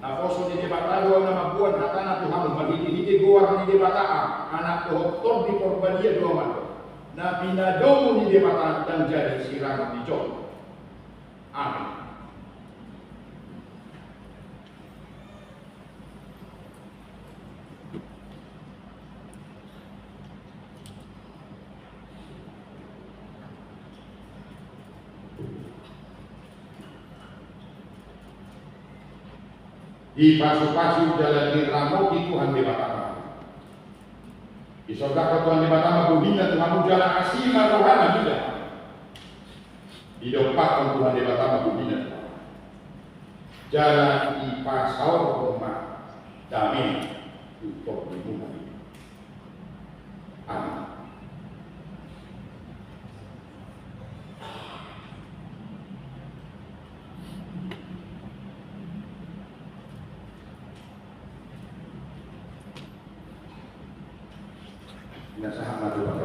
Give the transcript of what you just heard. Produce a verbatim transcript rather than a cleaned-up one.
Naposo ni Debata do au na mamboan hatana tu hamu marhitehite goar ni Debata, Anak dohot Tondi Parbadia do au mandok. Na pinadomu ni Debata ndang jadi sirangon ni jolma. Amen. Dipasupasu jala diramoti Tuhan Debata ma. Disorgahon Tuhan Debata ma bohina tu hamu jala asi ma rohana mida. Didompakhon Tuhan Debata ma bohina tu hamu. Jala dipasaorhon ma dame tu tondimuna. Amen. Pinasahat ma Tuhan.